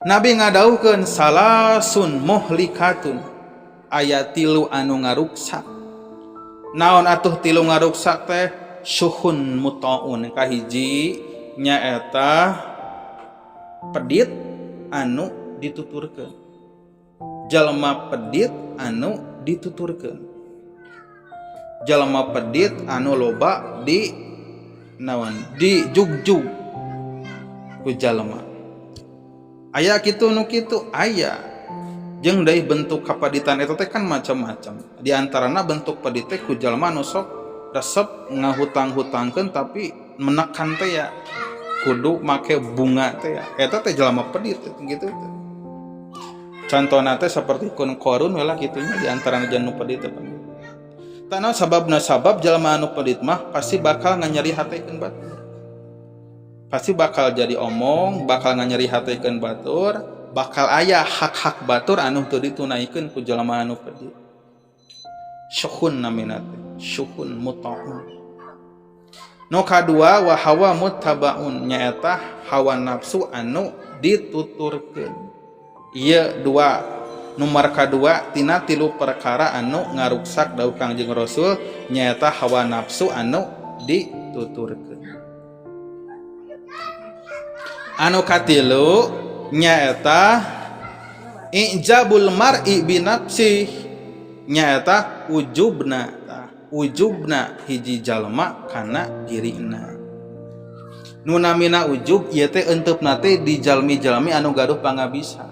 Nabi ngadawuhkeun salasun muhlikatun, aya tilu anu ngaruksak. Naon atuh tilu ngaruksak teh? Syuhun mutaun, kahiji nyaeta pedit anu dituturkeun. Jalma pedit anu dituturkeun. Jalma pedit anu loba di naon? Dijugjug ku jalma. Aya kitu nu kitu aya. Jeung deui bentuk kapaditan eta teh kan macam-macam. Di antarana bentuk pedit teh ku jalma anu sok resep ngahutang-hutangkeun tapi menekan teh ya kudu make bunga teh ya. Eta teh jalma pedit gitu teh. Contohna teh seperti kun Qarun we lah kitunya di antarana anu pedit teh. Tah sababna sabab jalma anu pedit mah pasti bakal nganyeri hatekeun batur. Pasti bakal jadi omong, bakal nganyeri hatekeun batur, bakal aya hak-hak batur anu teu ditunaikeun ku jalma anu pedit. Syuhun namina teh, syuhun muta'un. Nu kadua wa hawa muttabaun, nyaeta hawa nafsu anu dituturkeun. Ieu dua nomor kadua tina tilu perkara anu ngaruksak dawuh Kangjeng Rasul nyaeta hawa nafsu anu dituturkeun. Anu katilu nyaeta ijabul mar'i binafsi, nyaeta ujubna, ujubna hiji jalma kana dirina. Nu namina ujub ieu teh enteupna teh di jalmi-jalmi anu gaduh pangabisa.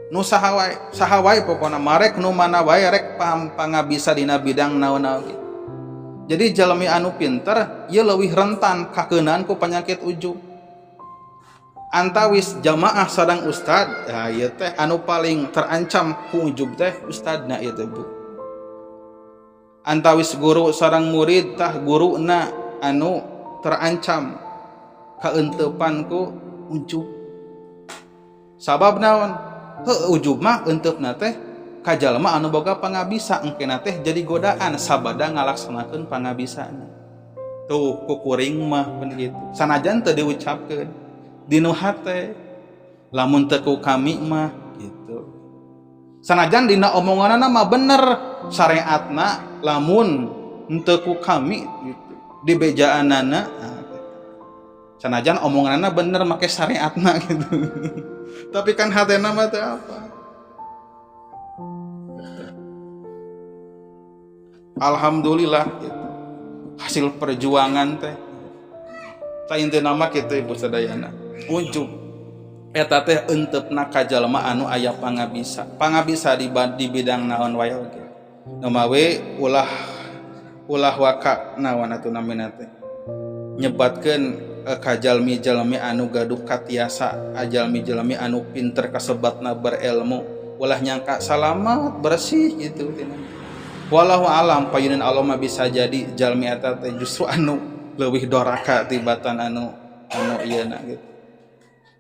Nu saha wae, saha wae pokona marek nu mana wae rek pangabisa dina bidang naon-naon gitu. Jadi jalmi anu pinter ieu leuwih rentan kakeunaan ku penyakit ujub. Antawis jamaah sareng ustad, ya ieu teh anu paling terancam ku ujub teh ustadna ieu teh Bu. Antawis guru sareng murid tah guruna anu terancam kaenteupan ku ujub. Sabab naon? Heuh ujub mah enteupna teh ka jalma anu boga pangabisa engkena teh jadi godaan sabada ngalaksanakeun pangabisana. Tuh kukuring mah pun gitu. Sanajan teu diucapkeun dinu hate lamun teu ku kami mah gitu. Sanajan dina omonganana mah bener syariatna lamun henteu ku kami gitu. Di bejaanana nah, gitu. Sanajan omonganana bener make syariatna gitu. Tapi kan hatena mah teu apa. Alhamdulillah gitu. Hasil perjuangan teh. Tah intina mah kitu Ibu sadayana. Ujub eta teh enteupna ka jalma anu aya pangabisa. Pangabisa di bidang naon wae oge. Nu mawe ulah ulah waka naon atuh namina teh. Nyebatkeun ka jalmi-jalmi anu gaduh katiasa, jalmi-jalmi anu pinter kasebatna berilmu, ulah nyangka salamat bersih gitu tina. Wallahu alam payunan Allah mah bisa jadi jalmi eta teh justru anu leuwih doraka tibatan anu anu ieu na gitu.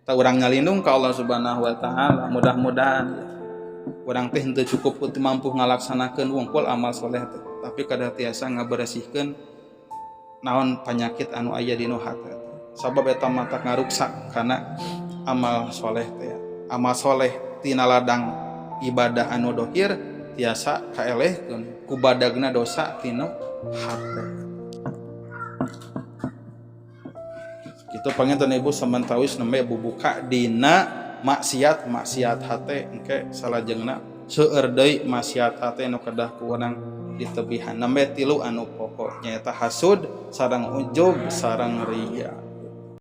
Tah urang ngalindung ka Allah Subhanahu wa taala, mudah-mudahan ya. Urang teh henteu cukup mampu ngalaksanakeun wungkul amal soleh teh, tapi kada tiasa ngaberesihkeun naon penyakit anu aya dina hate. Sabab eta mah ngaruksak kana amal soleh teh. Amal soleh tina ladang ibadah anu dohir tiasa kaelehkeun ku badagna dosa tina hate. Itu panginten Ibu samentawis nembe bubuka dina maksiat-maksiat hate engke salajengna seueur deui maksiat hate nu kedah ku urang ditebihan. Nembe tilu anu pokok nyaeta hasud sareng ujub sareng riya.